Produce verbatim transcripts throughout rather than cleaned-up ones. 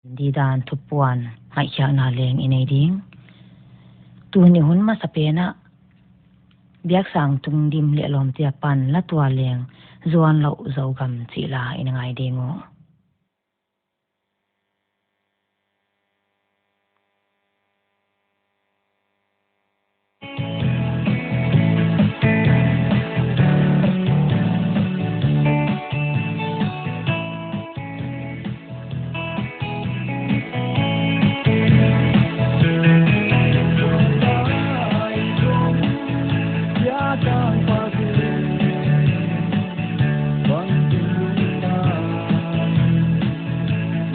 di dan thupuan ngaihkhiakna leng i nei ding. Tuni hun masapen ah biaksang tungdim leh lawmte apan la tual leng Zuanlouh Zogam chih la i na ngai ding uh. Bangtin lungna,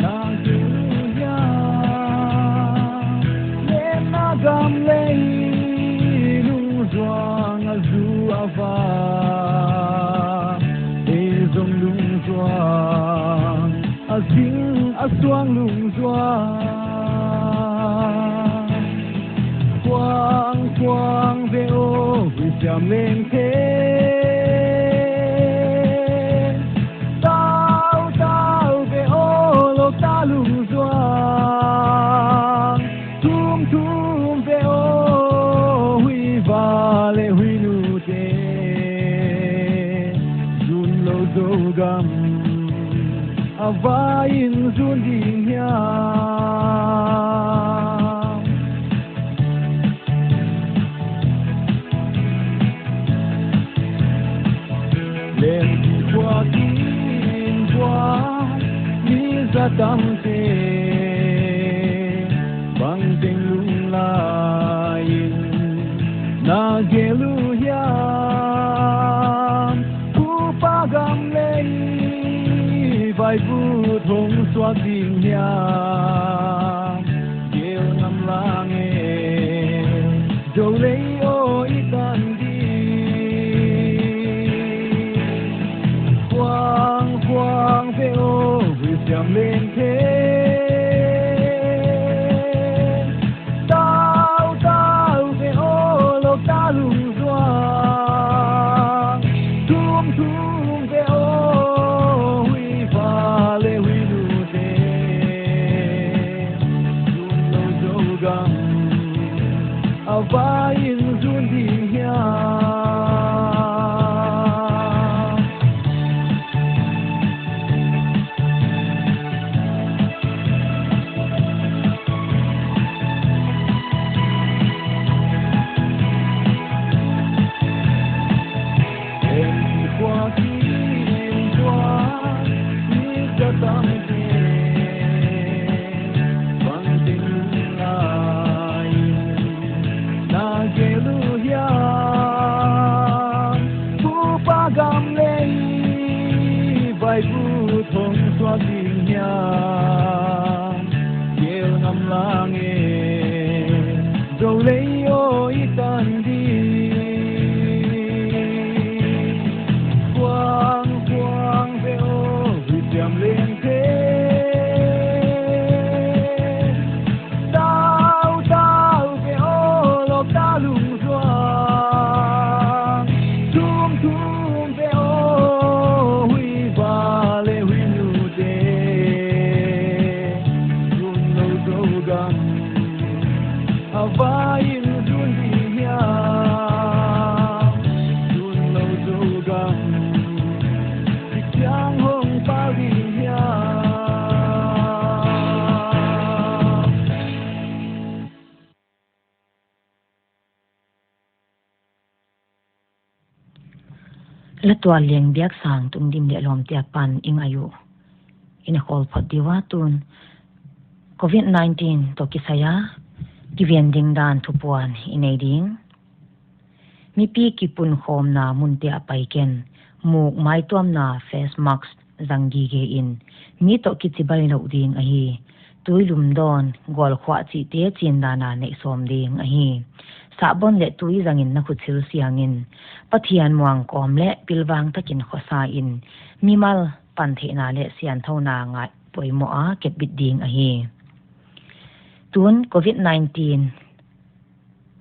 na gelu hia, lem na gam lei, lungzuang a zu a va, ei zong lungzuang, a zing a suang lungzuang. Kuang, kuang ve aw, hui siam leng te. Tau, tau ve aw, lou ta lungzuang. Thum, thum ve aw, hui va leh hui nu te. Zuanlouh Zogam a va in zuan ding hiam? Lem di khua kin khua mi za tam te, bangteng lungla in na gelu hiam? Upa gam lei, vaiput hong suak ding hiam? Gel ngam lang e, Zou lei aw i tan di. Kuang, kuang ve aw, hui siam leng te. Tau, tau ve aw, lou ta lungzuang. Thum, thum ve aw, hui va leh hui nu te. Zuanlouh Zogam a va in zuan ding hiam? Em ki khua kin khua mi za tam te, bangteng lungla in na gelu hiam? Upa gam lei, vaiput hong suak ding hiam? Gel ngam lang e, Zou lei aw i tan di. Kuang, kuang ve aw, hui siam leng te. Tau, tau ve aw, lou ta lungzuang. Thum, thum ve aw, hui va leh hui nu te. Zuanlouh Zogam a va in zuan ding hiam? Zuanlouh Zogam i kiang hong pau ding hiam? La tual leng biaksang tungdim leh lawmte apan i ngai uh i na khawl phot di ua. Tun Covid nineteen toh kisai a kiven ding dan thupuan i nei ding. Mipi kipunkhawmna munte ah pai ken, muk maituamna face mask zang gige in, mi toh kichibai louh ding ahi. Tui lum dawn, gual khuah chihte chin dan a neih sawm ding ahi. Sahbawn leh tui zangin na khut sil siangin, Pathian muang kawm leh pilvang takin khosa in, mimal pantheihna leh sianthona ngai poimoh a kepbit ding ahi. Tun Covid nineteen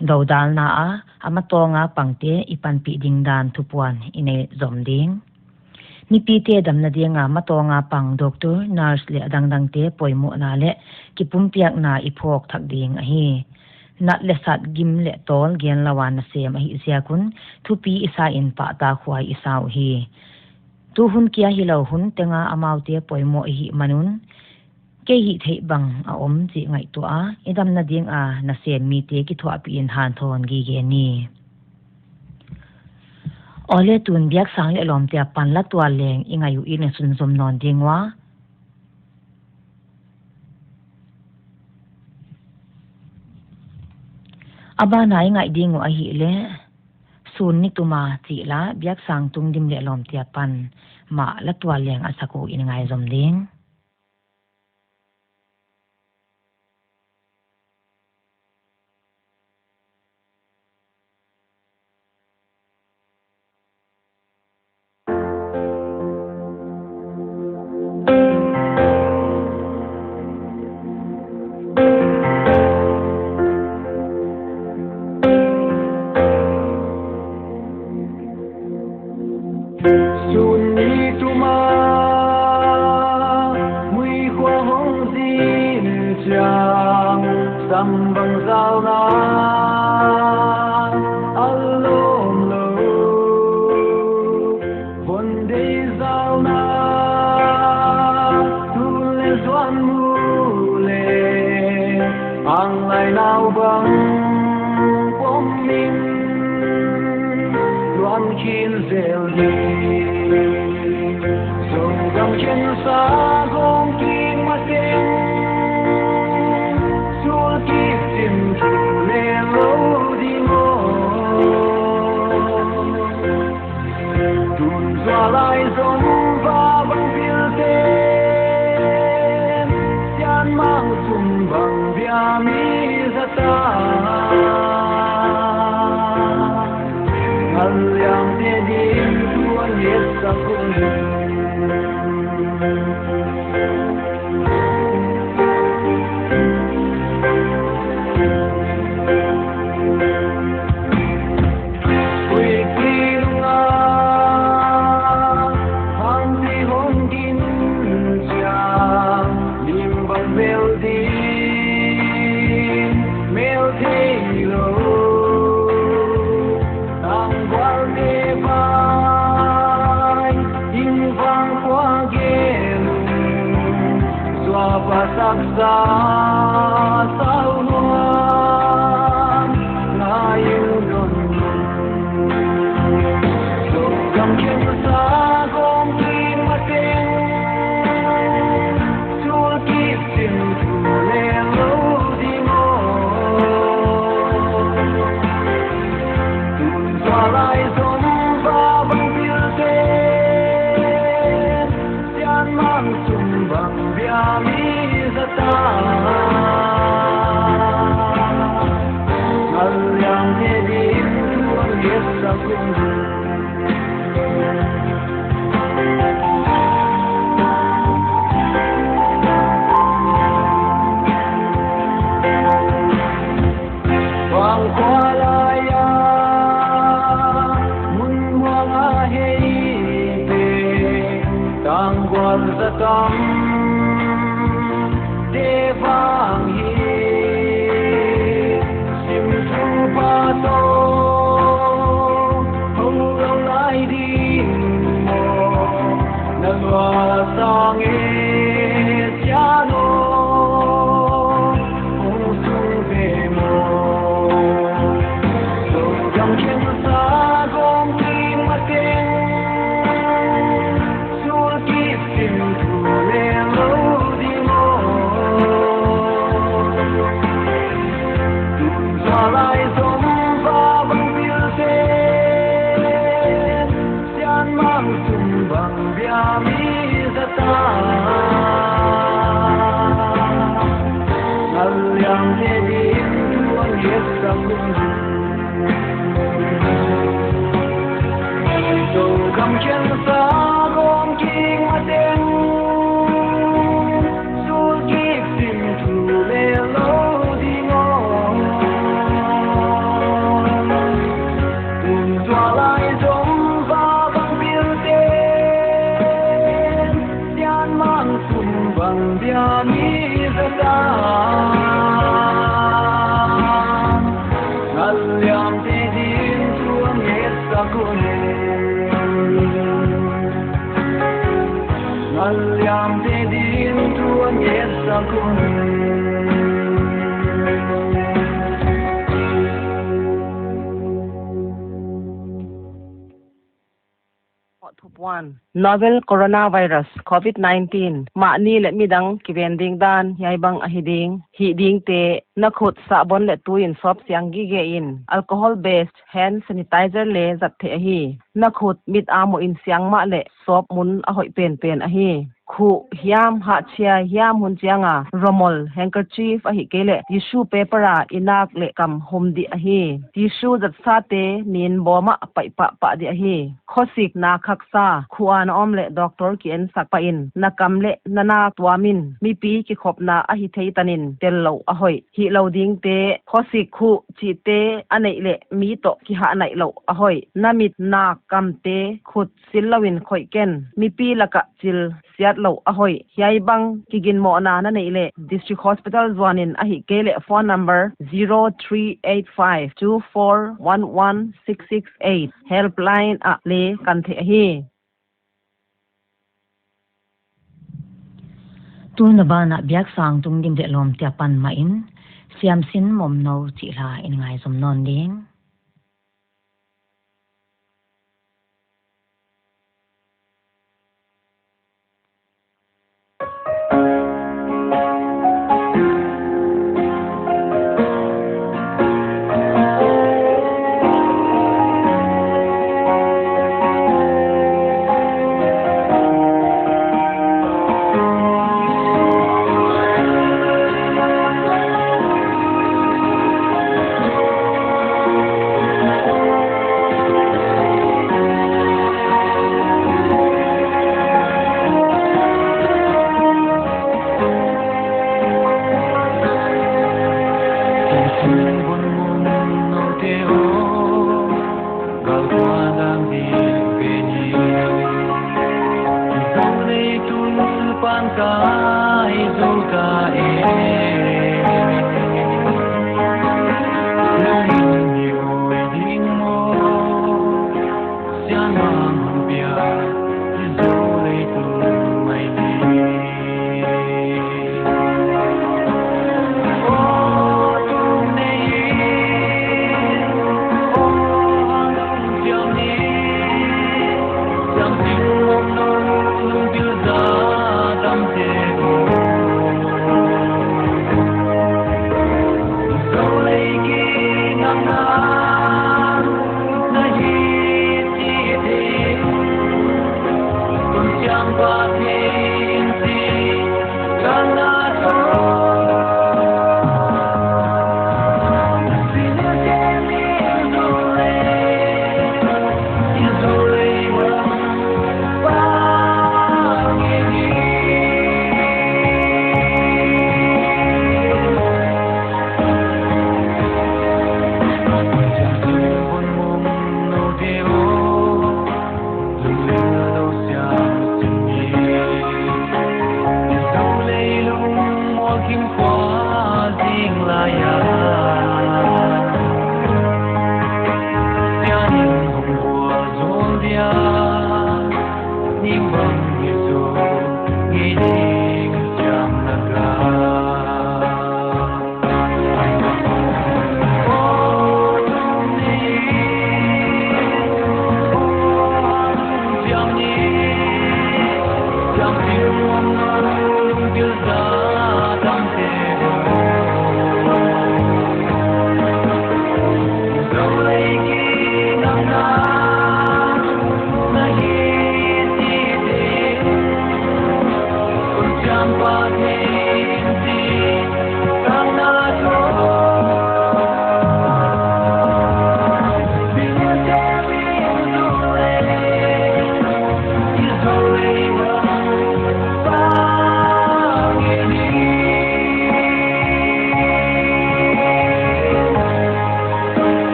dodalna a, a matawnga pangte i panpih ding dan thupuan i nei zom ding. Mipite damna dinga matawnga pang doctor, nurse leh a dangdangte poimohna leh kipumpiakna i phawk thak ding ahi. Nat leh sat, gim leh tawl genlou a nasem ahih ziak un thupi i sa in pahtakhuai i sa uhi. Tu hun kia hilou hun tenga amaute poimoh i hih man un, kei hih theih bang a om chih ngaihtuah a, i damna dinga nasem mite kithuahpih in hanthawn gige ni. Awle, tun biaksang leh lawmte apan la tual leng i ngai uh i na sunzom nawn ding ua. A bana i ngaih ding uh ahihleh, Sun ni tuma chih la, biaksang tungdim leh lawmte apan mah la tual leng a sak uh i na ngaizom ding. Sun ni tuma muikhua hong zin chiang, sam bang zalna a lawm lou. Von deih zalna, tu leh zuan mu leh, anglai nau bang pom in, luan khin zel ding. Zogam khensa gawm kik mateng, sul kik sim thu leh lou ding aw. Tun zual lai zom va bang pil te, sian mang sum bang bia mi za ta. Ngal liam te din tuan yet sa kun. Huipi nunga hangpi hong din chiang, lim bang bel din mel thei lou. Tangval te vai, ing vang kua gel, zua pa sak sa sau nuam, ngai ing don. Zogam khensa gawm kik mateng, sul kik sim thu leh lou ding aw. Tun zual lai zom va bang pil te, sian mang sum bang bia mi za ta. Ngal liam te din tuan yet sa kun. Bang kua lai a mun muang a hei te, tangval za tam te vang hi, sim thu pa to hong lou lai ding maw, na lua sang e sian aw, hong sung ve maw. Zogam khensa gawm kik mateng, sul kik sim thu leh lou ding aw. Tun zual lai zom va bang pil te, sian mang sum bang bia mi za ta. Ngal liam te din tuan yet sa kun. Zogam khensa gawm kik mateng, sul kik sim thu leh lou ding aw. Tun zual lai zom va bang pil te, Novel coronavirus, covid nineteen, mahni leh midang kiven ding dan hiai bang ahi ding. Hih dingte, na khut sahbawn leh tui in sawp siang gige in. Alcohol based hand sanitizer leng zat theih ahi. Na khut mit a muh in siang mahleh sawp mun a hoih penpen ahi. Khuh hiam, hahchia hiam hun chiang a, rumal, handkerchief ahihkeileh tissue paper a i nak leh kam hum dih ahi. Tissue zatsate nin bawm ah paih pahpah dih ahi. Khosik nak haksa, khuh a na om leh doctor kiensak pah in, na kam leh na nak tuam in, mipi kikhopna ahi thei tan in tel louh a hoih. Hihlou dingte, khosik, khuh chihte a neih leh mi toh kihahnaih louh a hoih. Na mit, nak, kamte khut sil lou in khoih ken. Mipi lak ah chil siat louh a hoih. Hiai bang kiginmohna na neih leh District Hospital zuan in, ahihkeileh phone number zero three eight five two four one one six six eight helpline ah leng kan theih ahi. Tun a ban ah biaksang tungding leh lawmte apan mah in, Siamsin Momno chih hla in ngaizom nawn ding.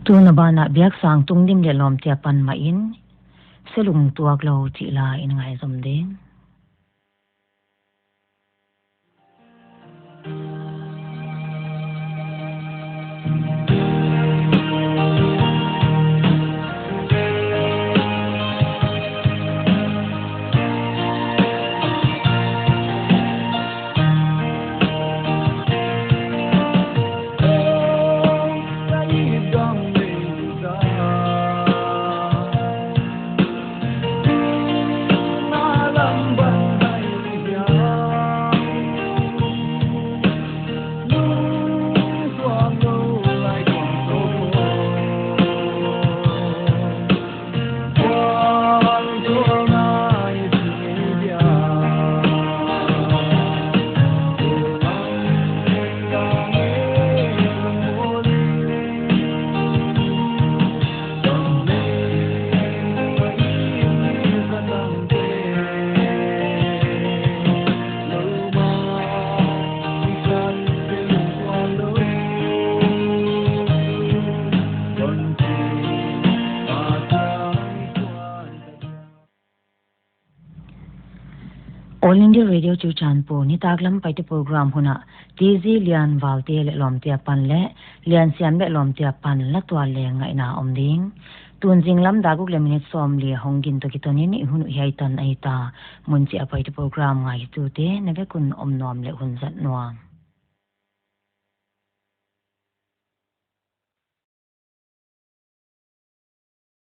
Tun a ban ah biaksang tungdim leh lawmte apan mah in, Selung Tuaklou chih la in ngaihzom ding. All India Radio Churachandpur, nitaklam Paite program hun ah, T J Lianvalte leh lawmte apan leh, Liansiam leh lawmte apan la tual leng ngaihna om ding. Tun zinglam dak guk leh minute sawmli a hong gin toh kiton in i hun uh hiai tan ahi ta, mun chih a Paite program ngaitute, na vek un om nuam leh hun zat nuam.